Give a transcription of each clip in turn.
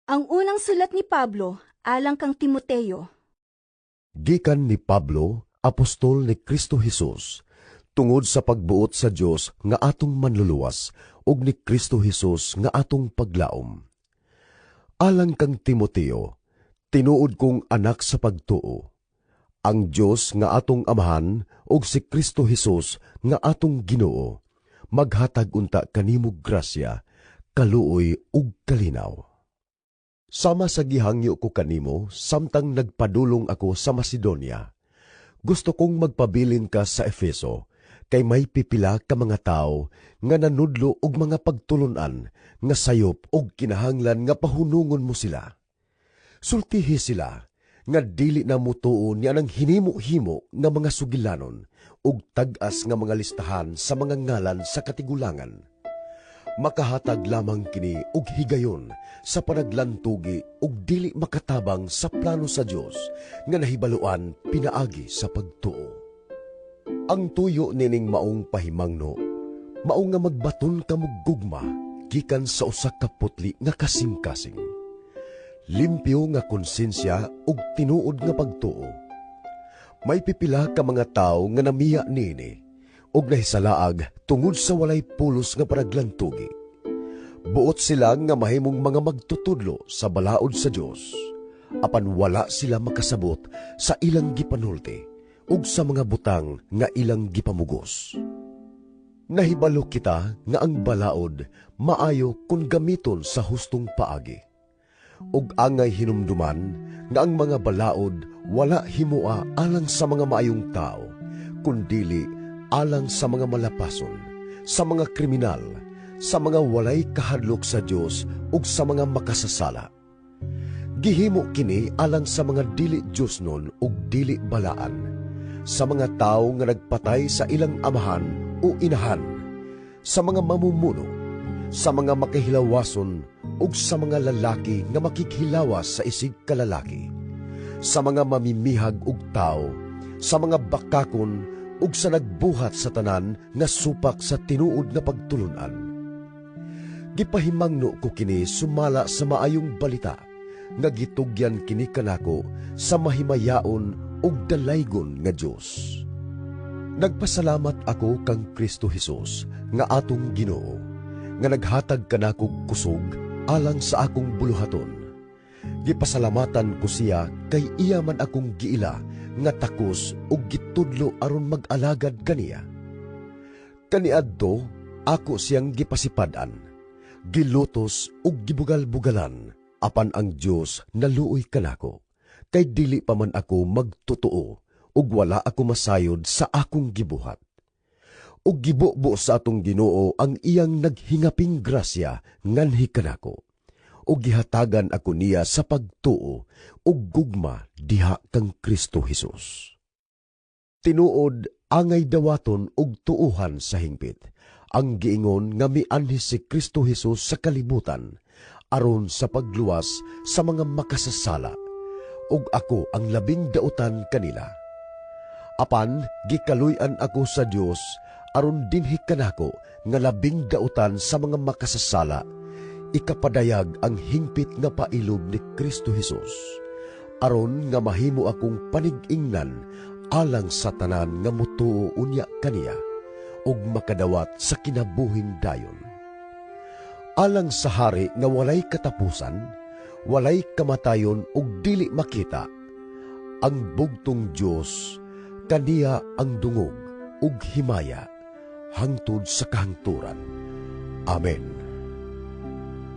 Ang unang sulat ni Pablo alang kang Timoteo. Gikan ni Pablo, apostol ni Kristo Hesus, tungod sa pagbuot sa Dios nga atong Manluluwas ug ni Kristo Hesus nga atong paglaom. Alang kang Timoteo, tinuod kong anak sa pagtuo. Ang Dios nga atong Amahan ug si Kristo Hesus nga atong Ginoo maghatag unta kanimo grasya, kaluoy ug kalinaw. Sama sa gihangyo ko kanimo samtang nagpadulong ako sa Macedonia, gusto kong magpabilin ka sa Efeso, kay may pipila ka mga tawo nga nanudlo og mga pagtulon-an nga sayop og kinahanglan nga pahunungon mo sila. Sultihi sila nga dili na mutuo nianang hinimo-himo nga mga sugilanon ug tag-as nga mga listahan sa mga ngalan sa katigulangan. Makahatag lamang kini og higayon sa panaglantugi ug dili makatabang sa plano sa Dios nga nahibaluan pinaagi sa pagtuo. Ang tuyo nining maong pahimangno, mao nga magbaton ka og gugma gikan sa usa ka putli nga kasing-kasing, limpyo nga konsensya ug tinuod nga pagtuo. May pipila ka mga tawo nga namiya niini ug nahisalaag tungod sa walay pulos nga panaglantugi. Buot sila nga mahimong mga magtutudlo sa balaod sa Dios, apan wala sila makasabot sa ilang gipanulti ug sa mga butang nga ilang gipamugos. Nahibalo kita nga ang balaod maayo kung gamiton sa hustong paagi. Ug angay hinumduman nga ang mga balaod wala himoa alang sa mga maayong tao, kundili alang sa mga malapason, sa mga kriminal, sa mga walay kahadlok sa Dios ug sa mga makasasala. Gihimo kini alang sa mga dili Diosnon ug dili balaan, sa mga tawo nga nagpatay sa ilang amahan o inahan, sa mga mamumuno, sa mga makihilawason ug sa mga lalaki nga makighilawas sa isig kalalaki, sa mga mamimihag og tawo, sa mga bakakon ug sa nagbuhat sa tanan nga supak sa tinuod nga pagtulun-an. Gipahimangno ko kini sumala sa Maayong Balita nga gitugyan kini kanako sa mahimayaon ug dalaygon nga Dios. Nagpasalamat ako kang Kristo Hesus nga atong Ginoo, nga naghatag kanakog kusog alang sa akong buluhaton. Gipasalamatan ko siya kay iya man akong giila nga takos ug gitudlo aron mag-alagad kaniya. Kaniadto ako siyang gipasipad-an, gilutos ug gibugal-bugalan, apan ang Dios naluoy kanako, kay dili pa man ako magtotoo ug wala ako masayod sa akong gibuhat. Ug gibubo sa atong Ginoo ang iyang naghingaping grasya nganhi kanako, ug gihatagan ako niya sa pagtuo ug gugma diha kang Kristo Hesus. Tinuod, angay dawaton ug tuuhan sa hingpit ang giingon nga mianhi si Kristo Hesus sa kalibutan aron sa pagluwas sa mga makasasala, ug ako ang labing dautan kanila. Apan gikaluy-an ako sa Dios aron dinhi kanako nga labing dautan sa mga makasasala ikapadayag ang hingpit nga pailob ni Kristo Hesus, aron nga mahimo akong panig-ingnan alang sa tanan nga mutuo unya kaniya ug makadawat sa kinabuhing dayon. Alang sa hari nga walay katapusan, walay kamatayon ug dili makita, ang bugtong Dios, kaniya ang dungog ug himaya hangtod sa kahangturan. Amen.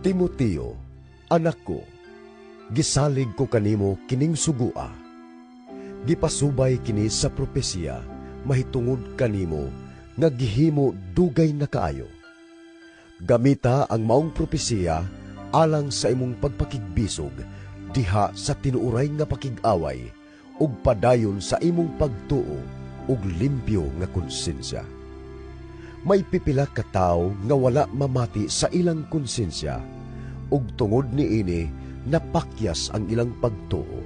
Timoteo, anak ko, gisalig ko kanimo kining sugua. Gipasubay kini sa propesiya mahitungod kanimo nga gihimo dugay na kaayo. Gamita ang maong propesiya alang sa imong pagpakigbisog diha sa tinuoray nga pakig-away ug padayon sa imong pagtuo ug limpyo nga konsensya. May pipila ka tawo nga wala mamati sa ilang konsensya ug tungod niini napakyas ang ilang pagtuo.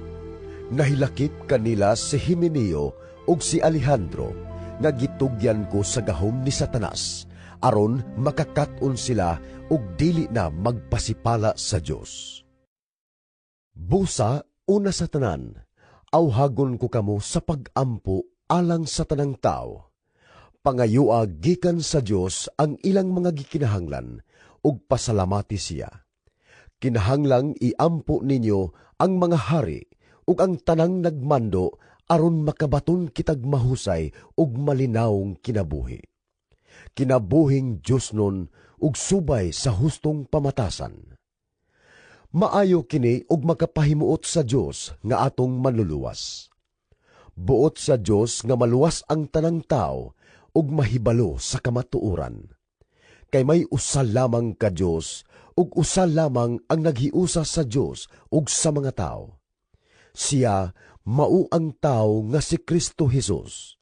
Nahilakip kanila si Himeneo ug si Alejandro nga gitugyan ko sa gahom ni Satanas aron makakat-on sila ug dili na magpasipala sa Dios. Busa, una sa tanan, awhagon ko kamo sa pag-ampo alang sa tanang tao. Pangayua gikan sa Dios ang ilang mga gikinahanglan ug pasalamati siya. Kinahanglang iampo ninyo ang mga hari ug ang tanang nagmando aron makabaton kitag mahusay ug malinawong kinabuhi. Kinabuhing Diosnon ug subay sa hustong pamatasan. Maayo kini ug makapahimuot sa Dios nga atong Manluluwas. Buot sa Dios nga maluwas ang tanang tao ug mahibalo sa kamatuoran. Kay may usa lamang ka Dios ug usa lamang ang naghiusa sa Dios ug sa mga tao. Siya mao ang tao nga si Kristo Jesus.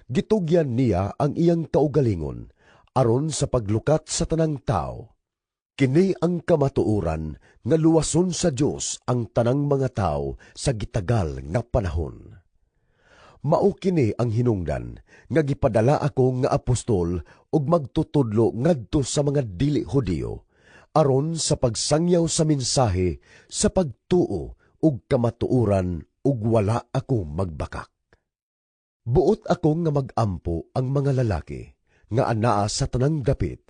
Gitugyan niya ang iyang kaugalingon aron sa paglukat sa tanang tao. Kini ang kamatuoran nga luwason sa Dios ang tanang mga tao sa gitagal nga panahon. Mao kini ang hinungdan nga gipadala ako nga apostol ug magtutudlo ngadto sa mga dili Hudiyo aron sa pagsangyaw sa mensahe sa pagtuo ug kamatuoran ug wala ako magbakak. Buot ako nga mag-ampo ang mga lalaki nga anaa sa tanang dapit.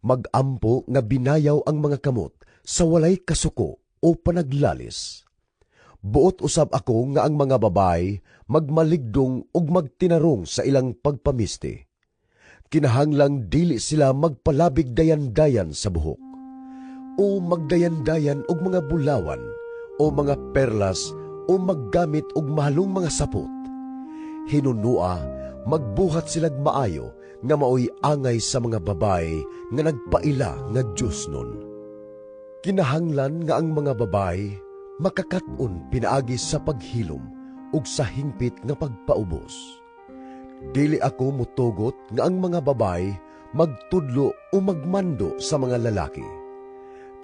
Mag-ampo nga binayaw ang mga kamot sa walay kasuko o panaglalis. Buot usab ako nga ang mga babae magmaligdong ug magtinarong sa ilang pagpamisti. Kinahanglang dili sila magpalabig dayan-dayan sa buhok o magdayan-dayan og mga bulawan o mga perlas o maggamit og mahalong mga sapot. Hinunua, magbuhat silag maayo nga maoy angay sa mga babae nga nagpaila nga Diosnon. Kinahanglan nga ang mga babae makakat-on pinaagi sa paghilom ug sa hingpit nga pagpaubos. Dili ako mutugot nga ang mga babae magtudlo o magmando sa mga lalaki.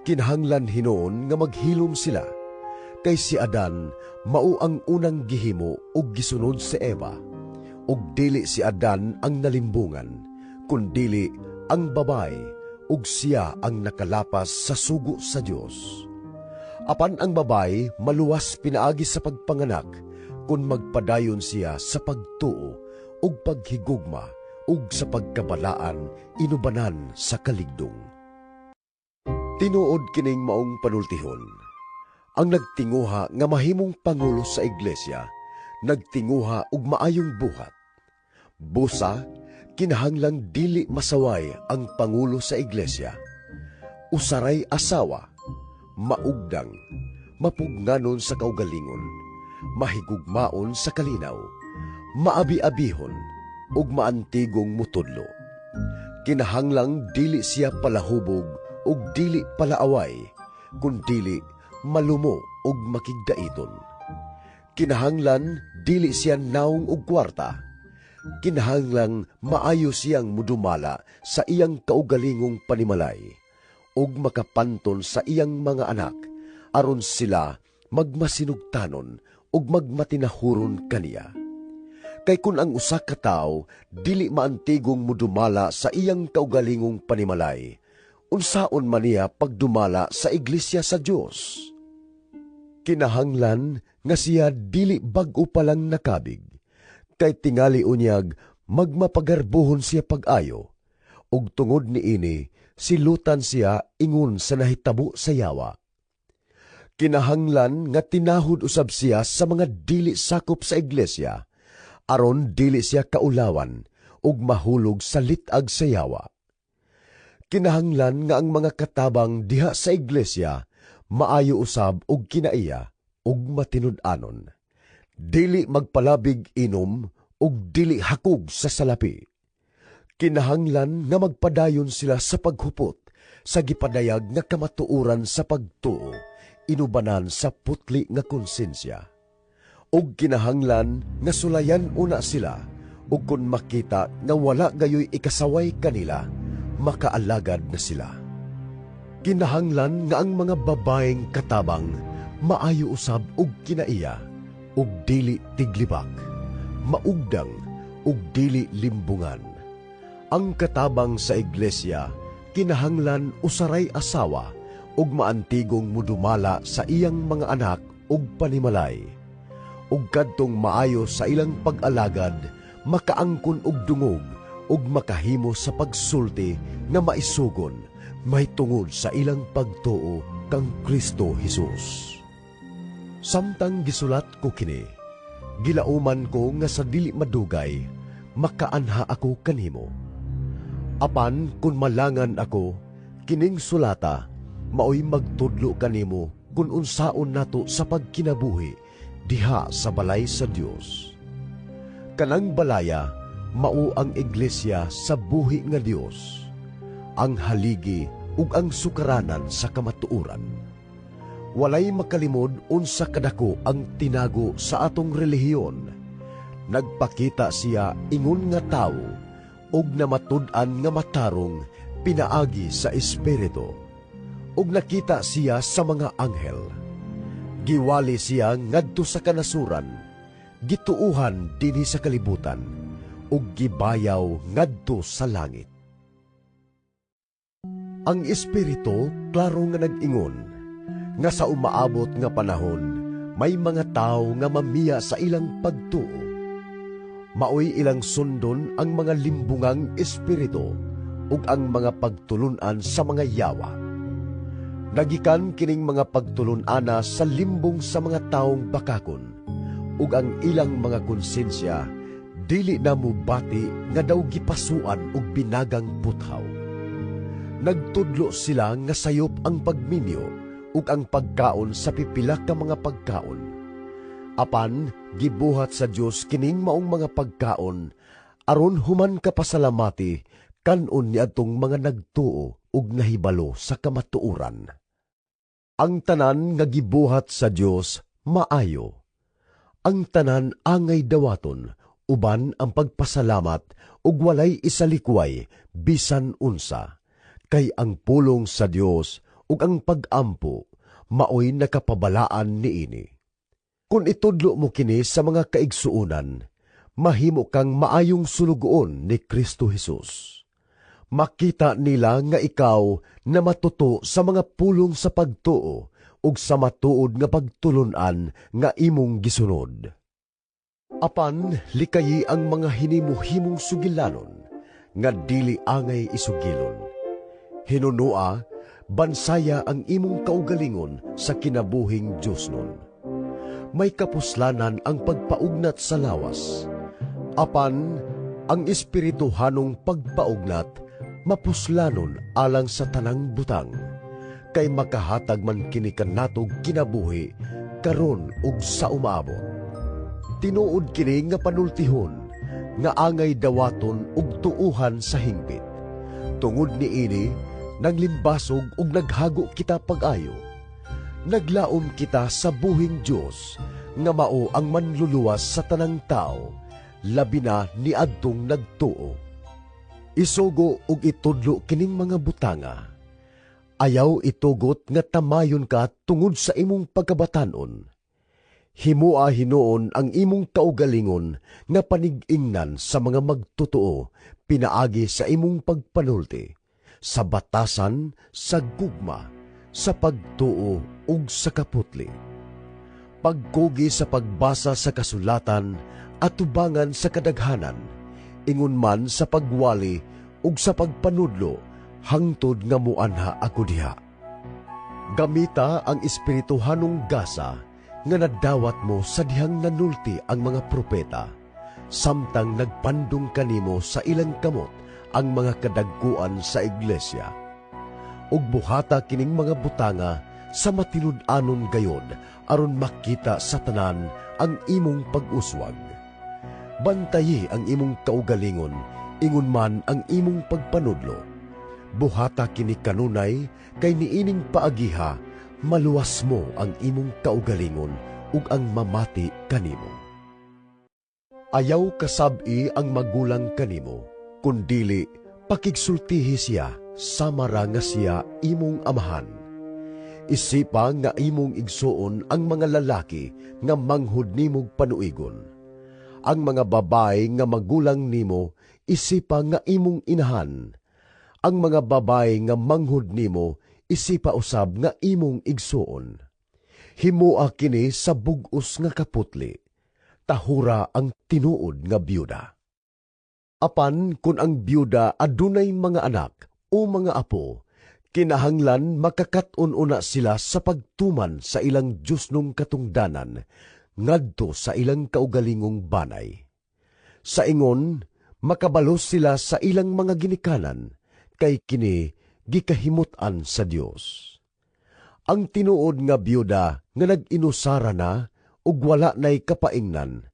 Kinahanglan hinuon nga maghilom sila, kay si Adan mao ang unang gihimo ug gisunod si Eva, ug dili si Adan ang nalimbungan, kundili ang babae, ug siya ang nakalapas sa sugo sa Dios. Apan ang babae maluwas pinaagi sa pagpanganak kung magpadayon siya sa pagtuo ug paghigugma ug sa pagkabalaan inubanan sa kaligdong. Tinuod kining maong panultihon. Ang nagtinguha nga mahimong pangulo sa iglesia, nagtinguha og maayong buhat. Busa, kinahanglang dili masaway ang pangulo sa iglesia. Usaray asawa, maugdang, mapugnganon sa kaugalingon, mahigugmaon sa kalinaw, maabi-abihon, ug maantigong mutudlo. Kinahanglang dili siya palahubog ug dili palaaway, kundili malumo ug makigdaiton. Kinahanglan dili siya naong og kwarta. Kinahanglang maayo siyang mudumala sa iyang kaugalingong panimalay ug makapanton sa iyang mga anak aron sila magmasinugtanon ug magmatinahuron kaniya. Kay kun ang usa ka tawo dili maantigong mudumala sa iyang kaugalingong panimalay, unsaon man niya pagdumala sa iglesia sa Dios? Kinahanglan nga siya dili bag-o pa lang nakabig, kay tingali unyag magmapagarbuhon siya pag-ayo, ug tungod niini silutan siya ingon sa nahitabo sa yawa. Kinahanglan nga tinahod usab siya sa mga dili sakop sa iglesia, aron dili siya kaulawan ug mahulog sa lit-ag sa yawa. Kinahanglan nga ang mga katabang diha sa iglesia maayo usab og kinaiya ug matinud-anon. Dili magpalabig inom ug dili hakog sa salapi. Kinahanglan nga magpadayon sila sa paghupot sa gipadayag nga kamatuoran sa pagtuo, inubanan sa putli nga konsensya. Ug kinahanglan nga sulayan una sila, ug kun makita nga wala gayoy ikasaway kanila, makaalagad na sila. Kinahanglan nga ang mga babaeng katabang maayo usab og kinaiya, ug dili tiglibak, maugdang ug dili limbungan. Ang katabang sa iglesia kinahanglan usaray asawa Ug maantigong mudumala sa iyang mga anak ug panimalay. Ug kadtong maayo sa ilang pag-alagad, makaangkon og dungog ug makahimo sa pagsulti nga maisugon mahitungod sa ilang pagtuo kang Kristo Hesus. Samtang gisulat ko kini, gilauman ko nga sa dili madugay makaanha ako kanimo. Apan kun malangan ako, kining sulata maoy magtudlo kanimo kun unsaon nato sa pagkinabuhi diha sa balay sa Dios. Kanang balaya mao ang iglesia sa buhi nga Dios, ang haligi ug ang sukaranan sa kamatuoran. Walay makalimod unsa kadako ang tinago sa atong relihiyon. Nagpakita siya ingon nga tawo ug namatud-an nga matarong pinaagi sa Espiritu. Ug nakita siya sa mga anghel. Giwali siya ngadto sa kanasuran, gituuhan dinhi sa kalibutan, ug gibayaw ngadto sa langit. Ang Espiritu klaro nga nag-ingon nga sa umaabot nga panahon may mga tawo nga mamiya sa ilang pagtuo. Maoy ilang sundon ang mga limbungang espiritu ug ang mga pagtulun-an sa mga yawa. Nagikan kining mga pagtulun-ana sa limbong sa mga taong bakakon ug ang ilang mga konsensya dili na mobati nga daw gipasuan og binagang puthaw. Nagtudlo sila nga sayop ang pagminyo ug ang pagkaon sa pipila ka mga pagkaon. Apan gibuhat sa Dios kining maong mga pagkaon aron human kapasalamati kan-on niadtong mga nagtuo ug nahibalo sa kamatuoran. Ang tanan nga gibuhat sa Dios maayo. Ang tanan angay dawaton uban ang pagpasalamat ug walay isalikway bisan unsa, kay ang pulong sa Dios ug ang pag-ampo maoy nakapabalaan niini. Kun itudlo mo kini sa mga kaigsuonan, mahimo kang maayong sulugoon ni Kristo Hesus. Makita nila nga ikaw na matuto sa mga pulong sa pagtuo ug sa matuod nga pagtulun-an nga imong gisunod. Apan likayi ang mga hinimuhimong sugilanon nga dili angay isugilon. Hinunua, bansaya ang imong kaugalingon sa kinabuhing Diosnon. May kapuslanan ang pagpaugnat sa lawas. Apan ang espirituhanong pagpaugnat mapuslanon alang sa tanang butang, kay makahatag man kini kanatog kinabuhi karon ug sa umaabot. Tinuod kini nga panultihon nga angay dawaton ug tuuhan sa hingpit. Tungod niini, naglimbasog ug naghago kita pag-ayo. Naglaom kita sa buhing Dios nga mao ang manluluwas sa tanang tao, labi na niadtong nagtuo. Isugo ug itudlo kining mga butanga. Ayaw itugot nga tamayon ka tungod sa imong pagkabatanon. Himua hinuon ang imong kaugalingon nga panig-ingnan sa mga magtotoo pinaagi sa imong pagpanulti, sa batasan, sa gugma, sa pagtuo ug sa kaputli. Pagkugi sa pagbasa sa kasulatan, atubangan sa kadaghanan, ingon man sa pagwali ug sa pagpanudlo hangtod nga muanha ako diha. Gamita ang espirituhanong gasa nga nadawat mo sa dihang nanulti ang mga propeta, samtang nagpandong kanimo sa ilang kamot ang mga kadagkuan sa iglesia. Ug buhata kining mga butanga sa matinud-anon gayod aron makita sa tanan ang imong pag-uswag. Bantayi ang imong kaugalingon, ingon man ang imong pagpanudlo. Buhata kini kanunay kay niining paagiha maluwas mo ang imong kaugalingon ug ang mamati kanimo. Ayaw kasab-i ang magulang kanimo, kundili pakigsultihi siya sama ra nga siya imong amahan. Isipa nga imong igsuon ang mga lalaki nga manghud nimog panuigon. Ang mga babae nga magulang nimo isipa nga imong inahan. Ang mga babae nga manghud nimo Isipa usab nga imong igsuon. Himoa kini sa bug-os nga kaputli. Tahura ang tinuod nga byuda. Apan kun ang byuda adunay mga anak o mga apo, kinahanglan makakat-on una sila sa pagtuman sa ilang Diyosnong katungdanan ngadto sa ilang kaugalingong banay. Sa ingon, makabalos sila sa ilang mga ginikanan, kay kini gikahimut-an sa Dios. Ang tinuod nga byuda nga nag-inusara na ug wala nay kapaingnan,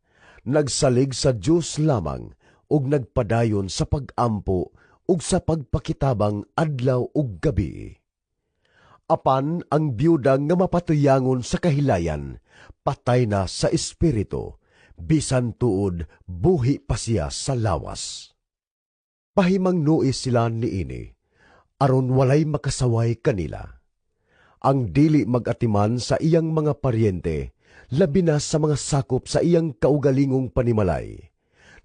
nagsalig sa Dios lamang ug nagpadayon sa pag-ampo ug sa pagpakitabang adlaw ug gabi. Apan ang byuda nga mapatuyangon sa kahilayan, patay na sa espiritu, bisan tuod buhi pa siya sa lawas. Pahimangnoi sila niini, aron walay makasaway kanila. Ang dili mag-atiman sa iyang mga paryente, labi na sa mga sakop sa iyang kaugalingong panimalay,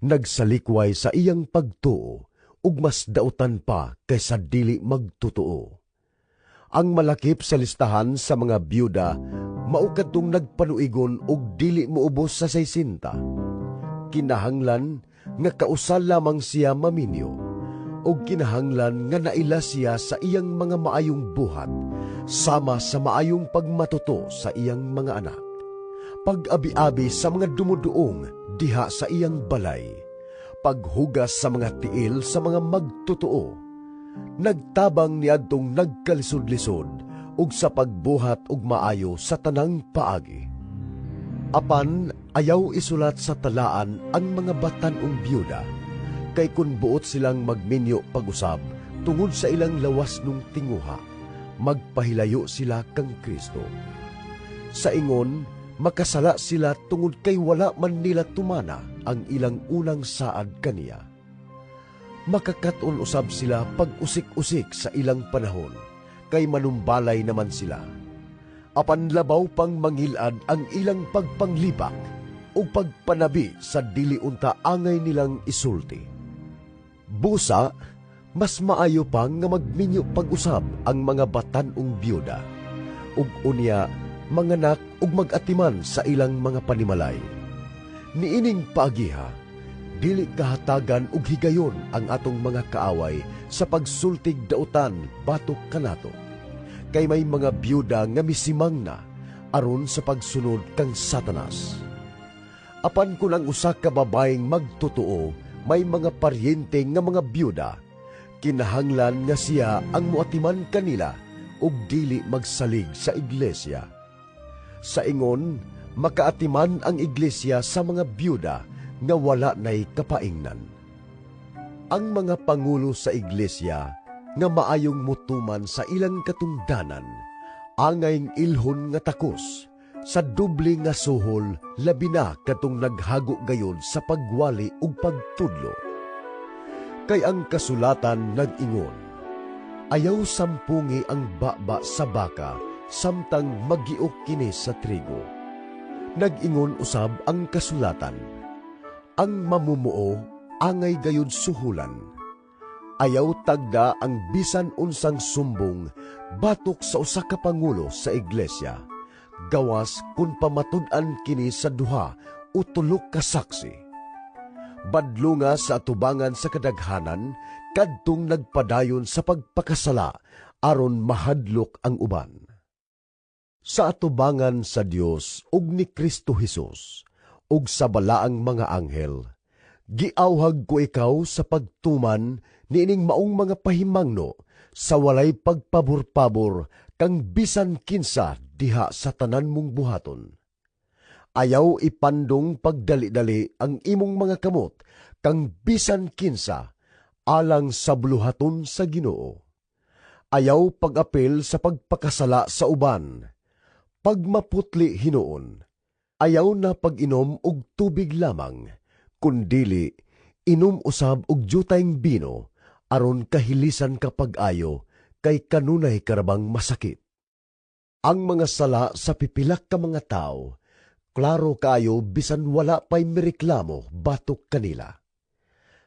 nagsalikway sa iyang pagtuo, ug mas dautan pa kaysa dili magtotoo. Ang malakip sa listahan sa mga byuda mao kadtong nagpanuigon og dili moubos sa 60. Kinahanglan nga kausa lamang siya maminyo, ug kinahanglan nga naila siya sa iyang mga maayong buhat, sama sa maayong pagmatuto sa iyang mga anak, pag-abi-abi sa mga dumuduong diha sa iyang balay, paghugas sa mga tiil sa mga magtotoo, nagtabang niadtong nagkalisod-lisod ug sa pagbuhat og maayo sa tanang paagi. Apan ayaw isulat sa talaan ang mga batan-ong byuda, kay kun buot silang magminyo pag-usab tungod sa ilang lawas nung tinguha, magpahilayo sila kang Kristo. Sa ingon, makasala sila tungod kay wala man nila tumana ang ilang unang saad kaniya. Makakat-on usab sila pag-usik-usik sa ilang panahon, kay manumbalay naman sila. Apan labaw pang mangilad ang ilang pagpanglibak o pagpanabi sa dili unta angay nilang isulti. Busa, mas maayo pa nga magminyo pag-usab ang mga batan-ong byuda, ug unya manganak ug mag-atiman sa ilang mga panimalay. Niining paagiha, dili kahatagan og higayon ang atong mga kaaway sa pagsultig dautan batok kanato. Kay may mga byuda nga misimang na aron sa pagsunod kang Satanas. Apan kun ang usa ka babayeng magtotoo may mga paryente nga mga byuda, kinahanglan nga siya ang moatiman kanila ug dili magsalig sa iglesia. Sa ingon, makaatiman ang iglesia sa mga byuda nga wala nay kapaingnan. Ang mga pangulo sa iglesia nga maayong mutuman sa ilang katungdanan, angayng ilhon nga takos, sa doble nga suhol, labi na katong naghago gayod sa pagwali ug pagtudlo. Kay ang kasulatan nag-ingon, ayaw sampungi ang baba sa baka samtang magiok kini sa trigo. Nag-ingon usab ang kasulatan, ang mamumuo angay gayud suhulan. Ayaw tagda ang bisan unsang sumbong batok sa usa ka pangulo sa iglesia, gawas kun pamatud-an kini sa duha o tulo ka saksi. Badlunga sa atubangan sa kadaghanan kadtong nagpadayon sa pagpakasala aron mahadlok ang uban. Sa atubangan sa Dios ug ni Kristo Hesus ug sa balaang mga anghel, giawhag ko ikaw sa pagtuman niining maong mga pahimangno sa walay pagpabor-pabor kang bisan kinsa diha sa tanan mong buhaton. Ayaw ipandong pagdali-dali ang imong mga kamot kang bisan kinsa alang sa buluhaton sa Ginoo. Ayaw pag-apil sa pagpakasala sa uban. Pagmaputli hinuon. Ayaw na pag-inom og tubig lamang, kundili inom usab og jutayng bino aron kahilisan ka pag-ayo kay kanunay karabang masakit. Ang mga sala sa pipilak ka mga tao, klaro kaayo bisan wala pa'y mireklamo batok kanila.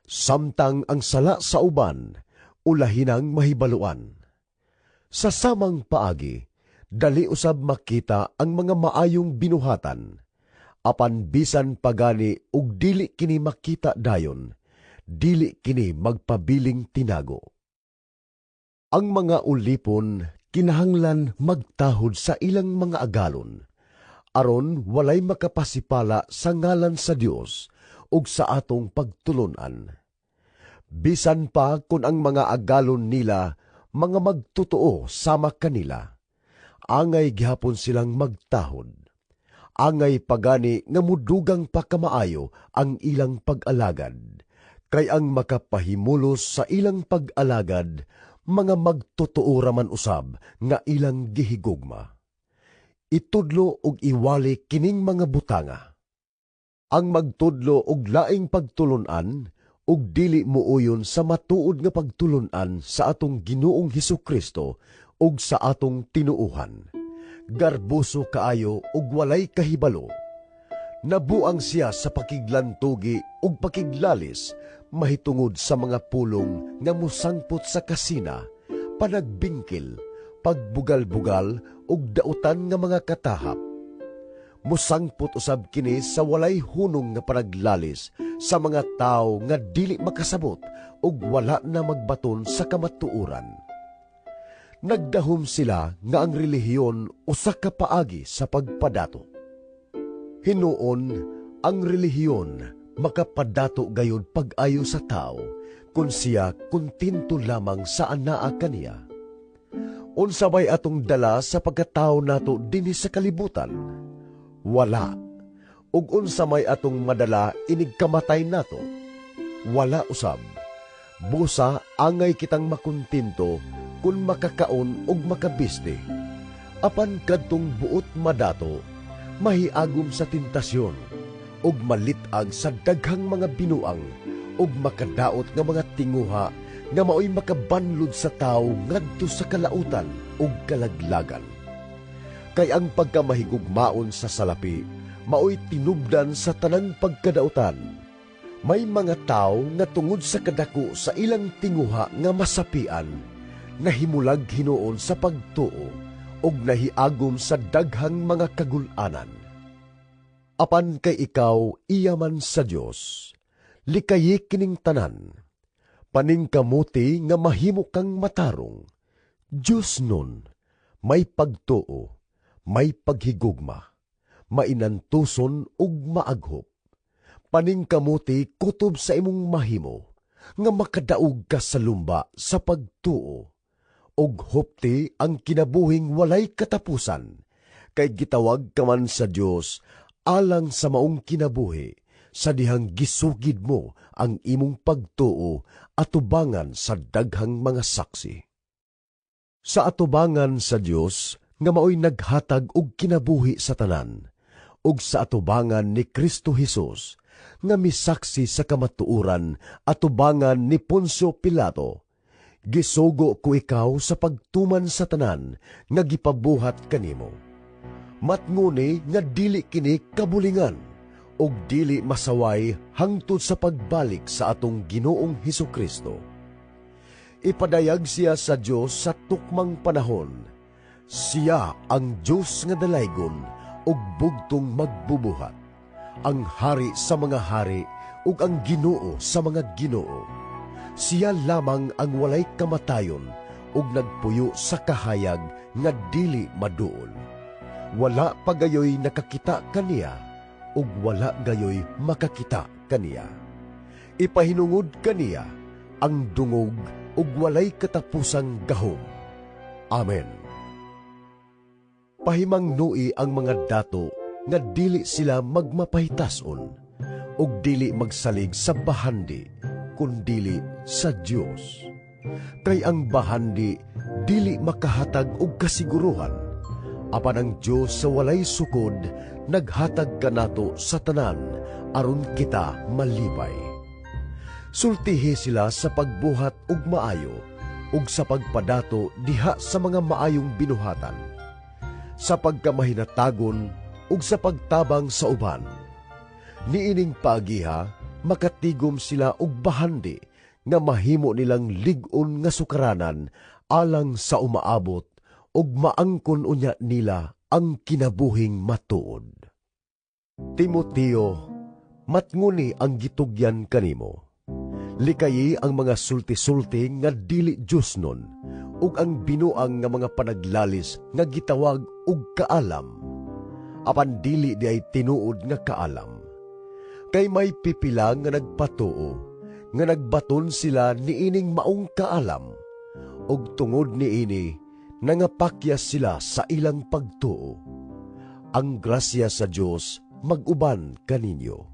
Samtang ang sala sa uban, ulahinang mahibaluan. Sa samang paagi, dali usab makita ang mga maayong binuhatan. Apan bisan pagani og dili kini makita dayon, dili kini magpabiling tinago. Ang mga ulipon kinahanglan magtahod sa ilang mga agalon, aron walay makapasipala sa ngalan sa Dios ug sa atong pagtulon-an. Bisan pa kun ang mga agalon nila mga magtotoo sama kanila, angay gihapon silang magtahod. Angay pagani nga mudugang pa kamaayo ang ilang pag-alagad, kay ang makapahimulos sa ilang pag-alagad mga magtotoo raman usab nga ilang gihigugma. Itudlo ug iwali kining mga butanga. Ang magtudlo og laing pagtulon-an ug dili muuyon sa matuod nga pagtulon-an sa atong Ginoong Hesukristo ug sa atong tinuohan, garboso kaayo ug walay kahibalo. Nabuang siya sa pakiglantugi ug pakiglalis mahitungod sa mga pulong nga mosangpot sa kasina, panagbingkil, pagbugal-bugal ug dautan nga mga katahap. Mosangpot usab kini sa walay hunong nga panaglalis sa mga tawo nga dili makasabot ug wala na magbaton sa kamatuoran. Nagdahom sila nga ang relihiyon usa ka paagi sa pagpadato. Hinuon, ang relihiyon makapadato gayud pag-ayo sa tao kung siya kontento lamang sa anaa kaniya. Unsa bay atong dala sa pagkatao nato dinhi sa kalibutan? Wala. Ug unsa may atong madala inig kamatay nato? Wala usab. Busa angay kitang makontento kung makakaon ug makabisti. Apan kadtong buot madato, mahiagom sa tentasyon ug malit-ag sa daghang mga binuang ug makadaot nga mga tinguha nga maoy makabanlod sa tawo ngadto sa kalautan ug kalaglagan. Kay ang pagkamahigugmaon sa salapi maoy tinubdan sa tanang pagkadautan. May mga tawo nga tungod sa kadako sa ilang tinguha nga masapian, nahimulag hinuon sa pagtuo ug nahiagom sa daghang mga kagul-anan. Apan kay ikaw iya man sa Dios, likayi kining tanan. Paningkamuti nga mahimo kang matarong. Dios nun, may pagtuo, may paghigugma, mainantuson ug maaghop. Paningkamuti kutob sa imong mahimo, nga makadaog ka sa lumba sa pagtuo, ug hupti ang kinabuhing walay katapusan, kay gitawag ka man sa Dios alang sa maong kinabuhi, sa dihang gisugid mo ang imong pagtuo atubangan sa daghang mga saksi. Sa atubangan sa Dios nga maoy naghatag og kinabuhi sa tanan, ug sa atubangan ni Kristo Hesus nga misaksi sa kamatuoran atubangan ni Poncio Pilato, gisugo ko ikaw sa pagtuman sa tanan nga gipabuhat kanimo. Matnguni nga dili kini kabulingan ug dili masaway hangtod sa pagbalik sa atong Ginoong Hesukristo. Ipadayag siya sa Dios sa tukmang panahon. Siya ang Dios nga dalaygon ug bugtong magbubuhat, ang hari sa mga hari ug ang Ginoo sa mga ginoo. Siya lamang ang walay kamatayon ug nagpuyo sa kahayag nga dili maduol. Wala pa gayoy nakakita kaniya ug wala gayoy makakita kaniya. Ipahinungod kaniya ang dungog ug walay katapusang gahom. Amen. Pahimangnui ang mga dato nga dili sila magmapahitason ug dili magsalig sa bahandi kundili sa Dios. Kay ang bahandi dili makahatag og kasiguruhan, apan ang Dios sa walay sukod naghatag kanato sa tanan aron kita malipay. Sultihi sila sa pagbuhat og maayo ug sa pagpadato diha sa mga maayong binuhatan, sa pagkamahinatagon ug sa pagtabang sa uban. Niining paagiha makatigom sila og bahandi nga mahimo nilang lig-on nga sukaranan Alang sa umaabot ug maangkon unya nila ang kinabuhing matuod. Timoteo, matnguni ang gitugyan kanimo. Likayi ang mga sulti-sulti nga dili Diyosnon ug ang binuang nga mga panaglalis nga gitawag og kaalam. Apan dili diay tinuod nga kaalam. Kay may pipila nga nagpatuo nga nagbaton sila niining maong kaalam, ug tungod niini nangapakyas sila sa ilang pagtuo. Ang grasya sa Dios mag-uban kaninyo.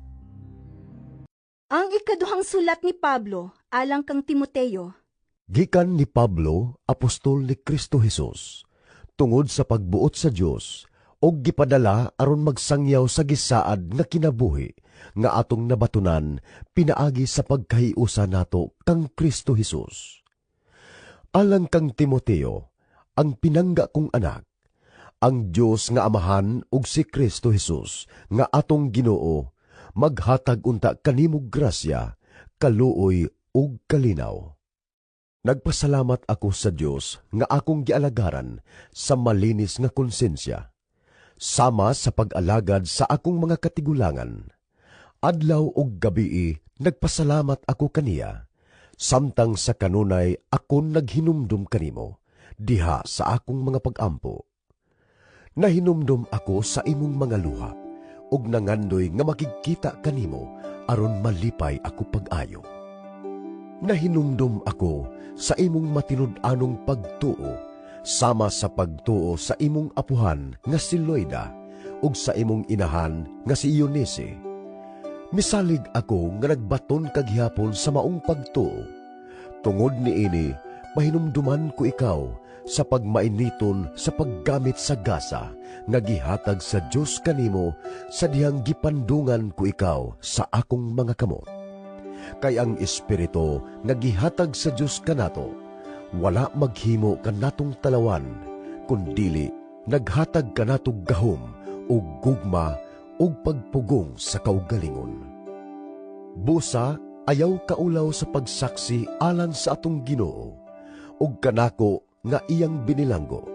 Ang ikaduhang sulat ni Pablo alang kang Timoteo. Gikan ni Pablo, apostol ni Kristo Jesus, tungod sa pagbuot sa Dios ug gipadala aron magsangyaw sa gisaad nga kinabuhi nga atong nabatunan pinaagi sa pagkahiusa nato kang Kristo Jesus. Alang kang Timoteo, ang pinangga kong anak, ang Dios nga Amahan ug si Kristo Jesus nga atong Ginoo maghatag unta kanimo grasya, kaluoy ug kalinaw. Nagpasalamat ako sa Dios nga akong gialagaran sa malinis nga konsensya, sama sa pag-alagad sa akong mga katigulangan. Adlaw ug gabii nagpasalamat ako kaniya, samtang sa kanunay akon naghinumdum kanimo diha sa akong mga pag-ampo. Nahinumdum ako sa imong mga luha ug nangandoy nga makigkita kanimo aron malipay ako pag-ayo. Nahinumdum ako sa imong matinud-anong pagtuo sama sa pagtuo sa imong apuhan nga si Loida ug sa imong inahan nga si Eunice. Misalig ako nga nagbaton ka gihapon sa maong pagtuo. Tungod niini, mahinumduman ko ikaw sa pagmainiton sa paggamit sa gasa nga gihatag sa Dios kanimo sa dihang gipandungan ko ikaw sa akong mga kamot. Kay ang Espiritu nga gihatag sa Dios kanato, wala maghimo kanatong talawan, kundili naghatag kanatog gahom ug gugma ug pagpugong sa kaugalingon. Busa ayaw kaulaw sa pagsaksi alang sa atong Ginoo ug kanako nga iyang binilanggo.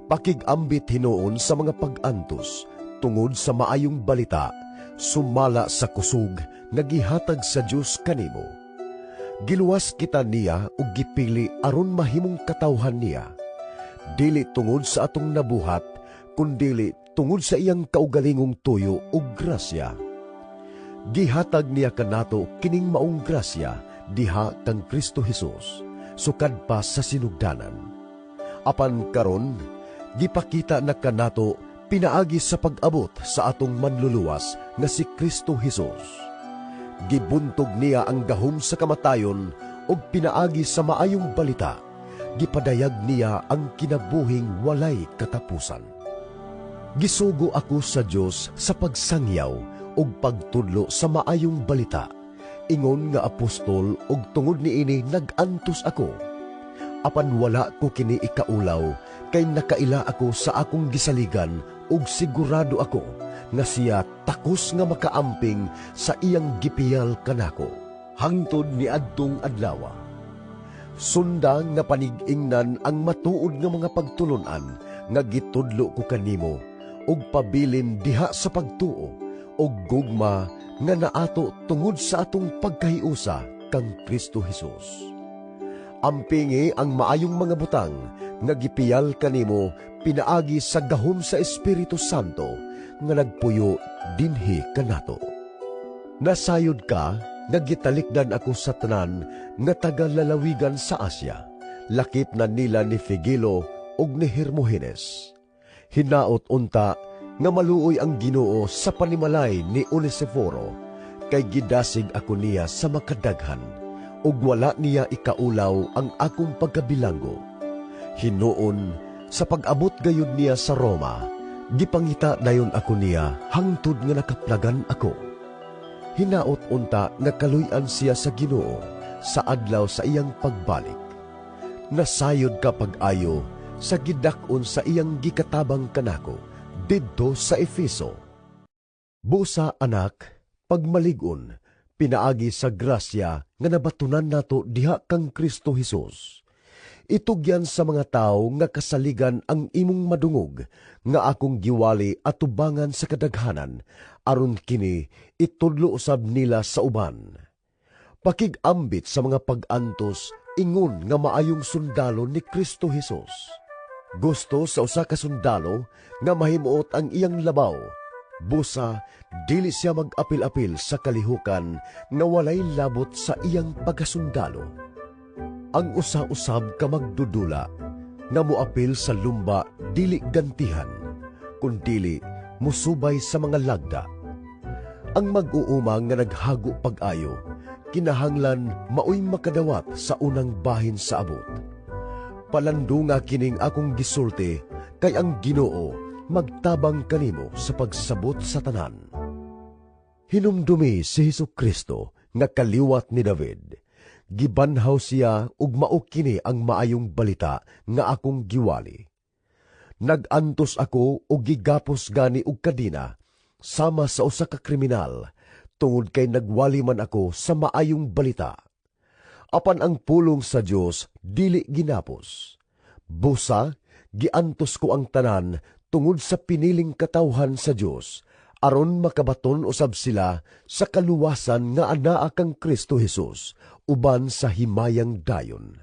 Pakig-ambit hinuon sa mga pag-antos tungod sa maayong balita, sumala sa kusog nga gihatag sa Dios kanimo. Giluwas kita niya ug gipili aron mahimong katawhan niya. Dili tungod sa atong nabuhat, kundili tungod sa iyang kaugalingong tuyo ug grasya. Gihatag niya kanato kining maong grasya diha kang Kristo Jesus, sukad pa sa sinugdanan. Apan karon, gipakita na kanato pinaagi sa pag-abot sa atong manluluwas nga si Kristo Jesus. Gibuntog niya ang gahom sa kamatayon ug pinaagi sa maayong balita, gipadayag niya ang kinabuhing walay katapusan. Gisugo ako sa Dios sa pagsangyaw ug pagtudlo sa maayong balita. Ingon nga apostol ug tungod niini nag-antos ako. Apan wala ko kini ikaulaw kay nakaila ako sa akong gisaligan ug sigurado ako nga siya takos nga makaamping sa iyang gipiyal kanako hangtod niadtong adlawa. Sunda nga panig-ingnan ang matuod nga mga pagtulon-an nga gitudlo ko kanimo ug pabilin diha sa pagtuo ug gugma nga naato tungod sa atong pagkahiusa kang Kristo Jesus. Ampingi ang maayong mga butang nga gipiyal kanimo pinaagi sa gahom sa Espiritu Santo nga nagpuyo dinhi kanato. Nasayod ka nga gitalikdan ako sa tanan nga taga-lalawigan sa Asia, lakip na nila ni Figelo ug ni Hermogenes. Hinaot unta nga maluoy ang Ginoo sa panimalay ni Onesiforo, kay gidasig ako niya sa makadaghan, ug wala niya ikaulaw ang akong pagkabilanggo. Hinuon, sa pag-abot gayud niya sa Roma, gipangita dayon ako niya hangtod nga nakaplagan ako. Hinaot unta nga kaluy-an siya sa Ginoo sa adlaw sa iyang pagbalik. Nasayod ka pag-ayo sa gidak-on sa iyang gikatabang kanako didto sa Efeso. Busa, anak, pagmalig-on pinaagi sa grasya nga nabatunan nato diha kang Kristo Jesus. Itugyan sa mga tawo nga kasaligan ang imong madungog nga akong giwali atubangan sa kadaghanan, aron kini itudlo usab nila sa uban. Pakig-ambit sa mga pag-antos ingon nga maayong sundalo ni Kristo Hesus. Gusto sa usa ka sundalo nga mahimuot ang iyang labaw. Busa dili siya mag-apil-apil sa kalihukan nga walay labot sa iyang pagkasundalo. Ang usa usab ka magdudula nga moapil sa lumba dili gantihan, kundili musubay sa mga lagda. Ang mag-uuma nga naghago pag-ayo kinahanglan maoy makadawat sa unang bahin sa abot. Palandunga kining akong gisulti, kay ang Ginoo magtabang kanimo sa pagsabot sa tanan. Hinumdumi si Hesus Kristo nga kaliwat ni David. Gibanhaw siya ug mao kini ang Maayong Balita nga akong giwali. Nag-antos ako ug gigapos gani og kadina sama sa usa ka kriminal tungod kay nagwali man ako sa Maayong Balita. Apan ang pulong sa Dios dili ginapos. Busa giantos ko ang tanan tungod sa piniling katawhan sa Dios, aron makabaton usab sila sa kaluwasan nga anaa kang Kristo Hesus uban sa himayang dayon.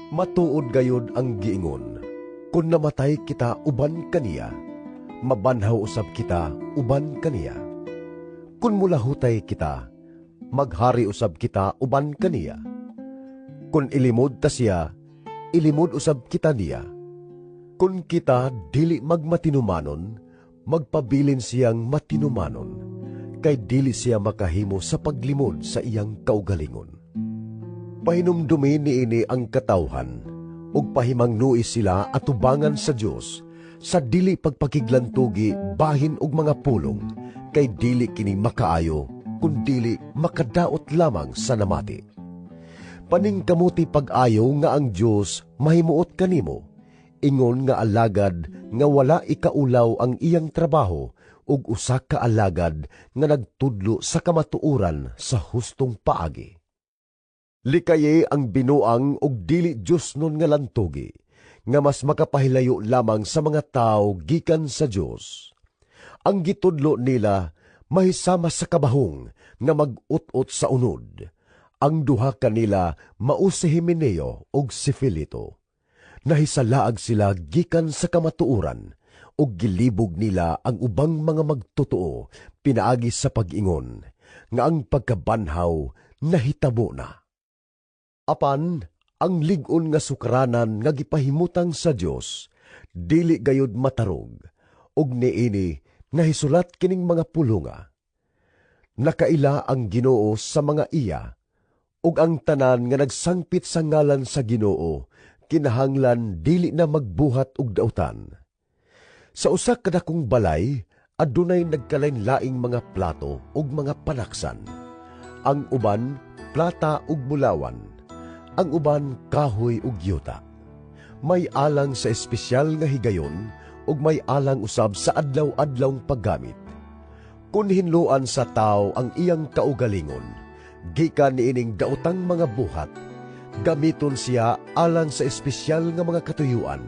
Matuod gayod ang giingon, kun namatay kita uban kaniya, mabanhaw usab kita uban kaniya. Kun mulahutay kita, maghari usab kita uban kaniya. Kun ilimod ta siya, ilimod usab kita niya. Kun kita dili magmatinumanon, magpabilin siyang matinumanon, kay dili siya makahimo sa paglimod sa iyang kaugalingon. Pahinumdumi niini ang katawhan, ug pahimangnui sila atubangan sa Dios sa dili pagpakiglantugi bahin og mga pulong, kay dili kini makaayo, kundili makadaot lamang sa namati. Paningkamuti pag-ayo nga ang Dios mahimuot kanimo, ingon nga alagad nga wala ikaulaw ang iyang trabaho ug usa ka alagad nga nagtudlo sa kamatuoran sa hustong paagi. Likaye ang binuang ug dili Diosnon nga lantugi, nga mas makapahilayo lamang sa mga tawo gikan sa Dios. Ang gitudlo nila mahisama sa kabahong nga mag-ut-ot sa unod. Ang duha kanila mao si Himeneo ug si Filito. Nahisalaag sila gikan sa kamatuoran ug gilibog nila ang ubang mga magtotoo pinaagi sa pag-ingon nga ang pagkabanhaw nahitabo na. Apan ang lig-on nga sukaranan nga gipahimutang sa Dios dili gayud matarog, ug niini nahisulat kining mga pulunga: "Nakaila ang Ginoo sa mga iya," ug "ang tanan nga nagsangpit sa ngalan sa Ginoo kinahanglan dili na magbuhat og dautan." Sa usa ka dakong balay adunay nagkalain-laing mga plato ug mga panaksan. Ang uban plata ug bulawan, ang uban kahoy ug yuta. May alang sa espesyal nga higayon ug may alang usab sa adlaw-adlawng paggamit. Kun hinloan sa tawo ang iyang kaugalingon gikan niining daotang mga buhat, gamiton siya alang sa espesyal nga mga katuyuan,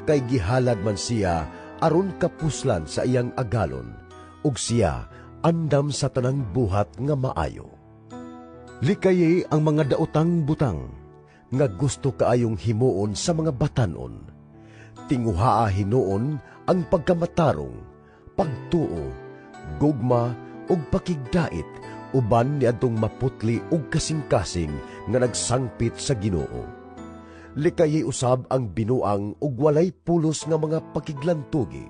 kay gihalad man siya aron kapuslan sa iyang agalon, ug siya andam sa tanang buhat nga maayo. Likaye ang mga daotang butang nga gusto kaayong himuon sa mga batan-on. Tinguhaa hinuon ang pagkamatarong, pagtuo, gugma ug pakigdait uban niadtong maputli ug kasing-kasing nga nagsangpit sa Ginoo. Likaye usab ang binuang ug walay pulos nga mga pakiglantugi.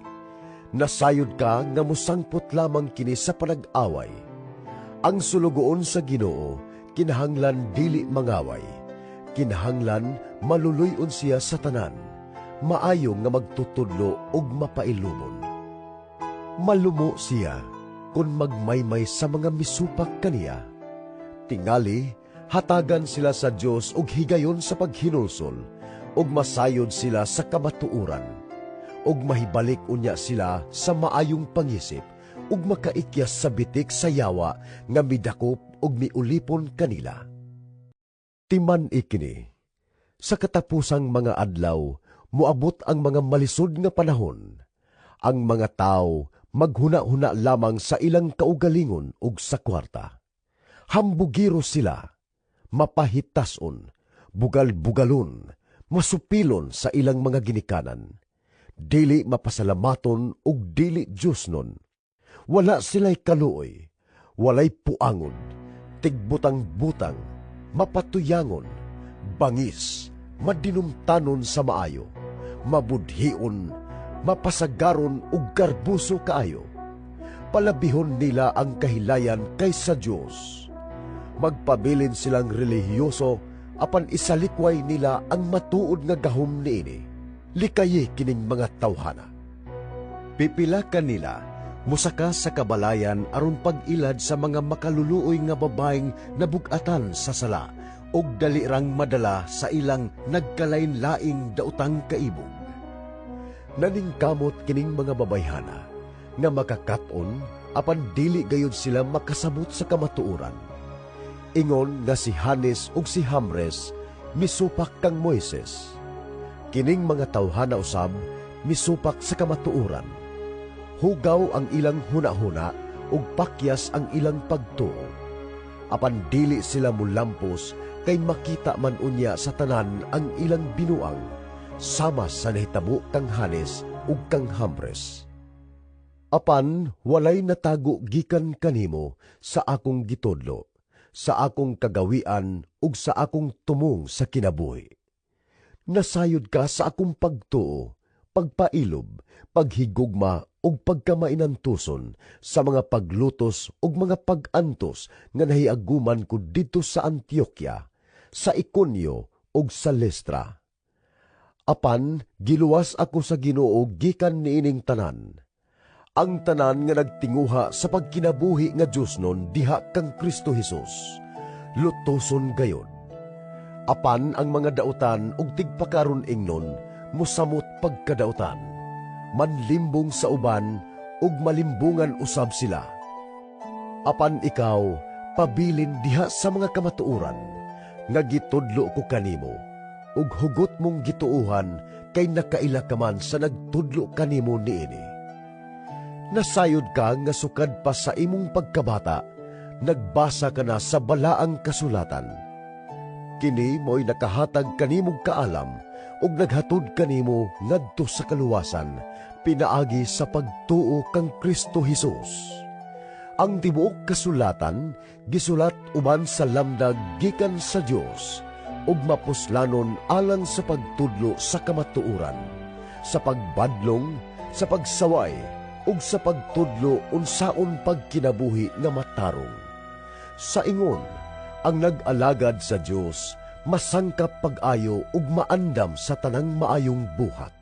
Nasayod ka nga mosangpot lamang kini sa panag-away. Ang sulugoon sa Ginoo kinahanglan dili mangaway. Kinahanglan maluluy-on siya sa tanan. Maayo nga magtutudlo ug mapailubon. Malumo siya kung magmaymay sa mga misupak kaniya. Tingali, hatagan sila sa Dios og higayon sa paghinulsol, ug masayod sila sa kamatuoran, ug mahibalik unya sila sa maayong pangisip, ug makaikyas sa bitik sa yawa nga midakop ug miulipon kanila. Timan-i kini. Sa katapusang mga adlaw, moabot ang mga malisod nga panahon. Ang mga tao maghuna-huna lamang sa ilang kaugalingon ug sa kwarta. Hambugiro sila, mapahitason, bugal-bugalon, masupilon sa ilang mga ginikanan. Dili mapasalamaton ug dili Diyosnon. Wala sila'y kaluoy, walay puangod, tigbutang-butang, mapatuyangon, bangis, madinumtanon sa maayo, mabudhion, mapasagaron ug garbuso kaayo. Palabihon nila ang kahilayan kaysa Dios. Magpabilin silang relihiyoso apan isalikway nila ang matuod nga gahom niini. Likayi kining mga tawhana. Pipila kanila mosaka sa kabalayan aron pag-ilad sa mga makaluluoy nga babaeng nabug-atan sa sala ug dali rang madala sa ilang nagkalain-laing daotang kaibog. Naningkamot kining mga babayhana nga makakat-on apan dili gayud sila makasabot sa kamatuoran. Ingon nga si Hanes ug si Hambres misupak kang Moises. Kining mga tawhana usab misupak sa kamatuoran. Hugaw ang ilang hunahuna ug pakyas ang ilang pagtuo. Apan dili sila mulampos kay makita man unya sa tanan ang ilang binuang, sama sa nahitabo kang Hanes ug kang Hambres. Apan walay natago gikan kanimo sa akong gitudlo, sa akong kagawian ug sa akong tumong sa kinabuhi. Nasayod ka sa akong pagtuo, pagpailob, paghigugma ug pagkamainantuson sa mga paglutos ug mga pag-antos nga nahiaguman ko didto sa Antioquia, sa Iconio ug sa Listra. Apan giluwas ako sa Ginoo gikan niining tanan. Ang tanan nga nagtinguha sa pagkinabuhi nga Diosnon diha kang Kristo Hesus, lutoson gayod. Apan ang mga dautan ug tigpakaron ingnon mosamot pagkadautan, manlimbong sa uban ug malimbungan usab sila. Apan ikaw, pabilin diha sa mga kamatuoran nga gitudlo ko kanimo, ug hugot mong gituohan kay nakaila ka man sa nagtudlo kanimo niini. Nasayod ka nga sukad pa sa imong pagkabata, nagbasa ka na sa balaang kasulatan. Kini mo'y nakahatag kanimong kaalam ug naghatod kanimo ngadto sa kaluwasan pinaagi sa pagtuo kang Kristo Hesus. Ang tibuok kasulatan gisulat uban sa lamdag gikan sa Dios ug mapuslanon alang sa pagtudlo sa kamatuoran, sa pagbadlong, sa pagsaway ug sa pagtudlo unsaon pagkinabuhi nga matarong. Sa ingon, ang nag-alagad sa Dios masangkap pag-ayo ug maandam sa tanang maayong buhat.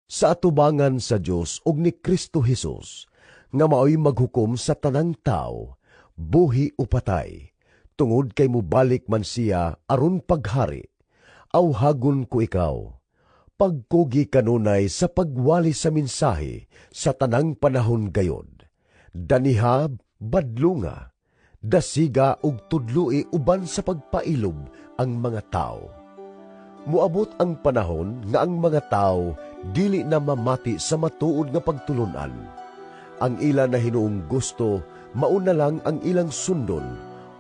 Sa atubangan sa Dios ug ni Kristo Hesus, nga maoy maghukom sa tanang tao, buhi o patay, tungod kay mobalik man siya aron paghari, awhagon ko ikaw, pagkugi kanunay sa pagwali sa mensahe sa tanang panahon gayod. Daniha, badlunga, dasiga ug tudloi uban sa pagpailob ang mga tao. Moabot ang panahon nga ang mga tao dili na mamati sa matuod nga pagtulun-an. Ang ila na hinuong gusto, mauna lang ang ilang sundon,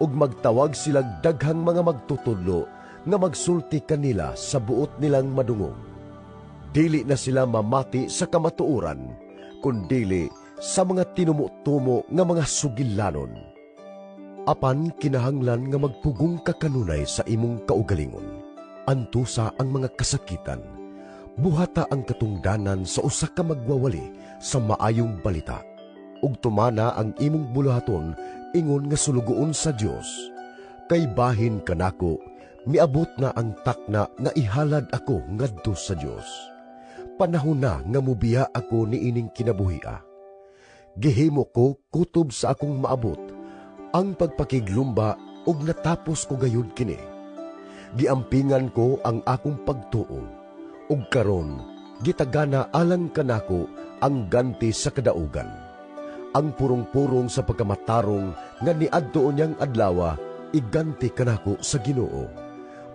ug magtawag silag daghang mga magtutudlo nga magsulti kanila sa buot nilang madungog. Dili na sila mamati sa kamatuoran, kundili sa mga tinumo-tumo nga mga sugilanon. Apan kinahanglan nga magpugong ka kanunay sa imong kaugalingon. Antusa ang mga kasakitan. Buhata ang katungdanan sa usa ka magwawali sa maayong balita. Ug tumana ang imong buluhaton ingon nga sulugoon sa Dios. Kay bahin kanako, miabot na ang takna nga ihalad ako ngadto sa Dios. Panahon na nga mubiya ako niining kinabuhia. Gihimo ko kutob sa akong maabot ang pagpakiglumba ug natapos ko gayud kini. Giampingan ko ang akong pagtuo ug karon gitagana alang kanako ang ganti sa kadaugan. Ang purong-purong sa pagkamatarong nga niadto niyang adlawa iganti kanako sa Ginoo.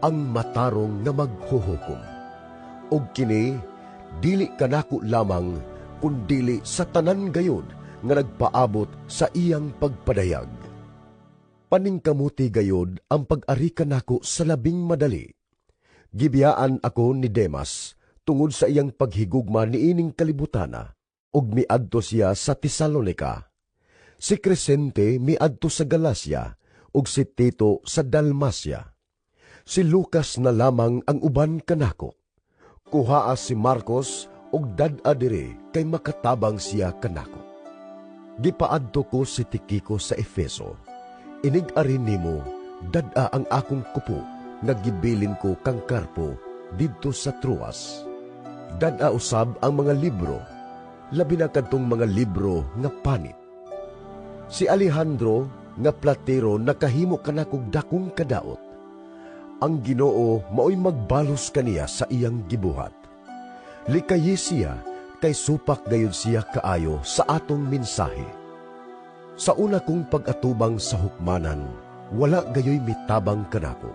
ang matarong nga maghuhukom. Ug kini dili kanako lamang kundili sa tanan gayud nga nagpaabot sa iyang pagpadayag. Paningkamuti gayud ang pag-ari kanako sa labing madali. Gibiyaan ako ni Demas tungod sa iyang paghigugma niining kalibutana ug miadto siya sa Tesalonica. Si Crescente miadto sa Galacia ug si Tito sa Dalmacia. Si Lucas na lamang ang uban kanako. Kuhaa si Marcos ug dad-a diri kay makatabang siya kanako. Gipaadto ko si Tikiko sa Efeso. Inig-ari nimo, dad-a ang akong kupo nga gibilin ko kang Carpo didto sa Troas. Dad-a usab ang mga libro, labi na kadtong mga libro nga panit. Si Alejandro nga platero nakahimo kanakog dakong kadaot. Ang Ginoo maoy magbalos kaniya sa iyang gibuhat. Likayi siya kay supak gayud siya kaayo sa atong mensahe. Sa una kong pag-atubang sa hukmanan, wala gayoy mitabang kanako.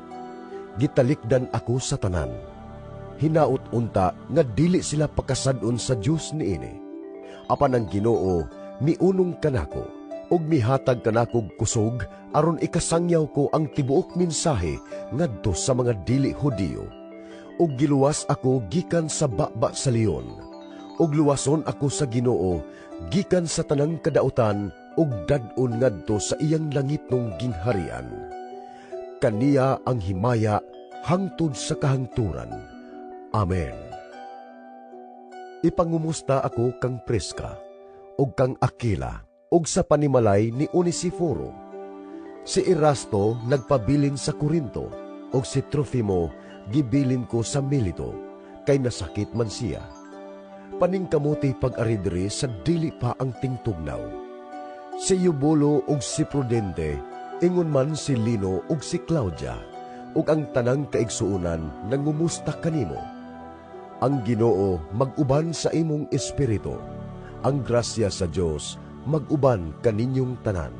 Gitalikdan ako sa tanan. Hinaot unta nga dili sila pakasad-on sa Dios niini. Apan ang Ginoo miunong kanako ug mihatag kanakog kusog aron ikasangyaw ko ang tibuok mensahe ngadto sa mga dili Hudiyo. Ug giluwas ako gikan sa baba sa leon. Ug luwason ako sa Ginoo gikan sa tanang kadautan ug dad-on ngadto sa iyang langitnong gingharian. Kaniya ang himaya hangtod sa kahangturan. Amen. Ipangumusta ako kang Prisca ug kang Aquila ug sa panimalay ni Onesiforo. Si Erasto nagpabilin sa Corinto ug si Trofimo gibilin ko sa Milito kay nasakit man siya. Paningkamuti pag-ari diri sa dili pa ang tingtugnaw. Si Eubulo ug si Prudente, ingon man si Lino ug si Claudia, ug ang tanang kaigsuonan nangumusta kanimo. Ang Ginoo mag-uban sa imong espiritu. Ang grasya sa Dios mag-uban kaninyong tanan.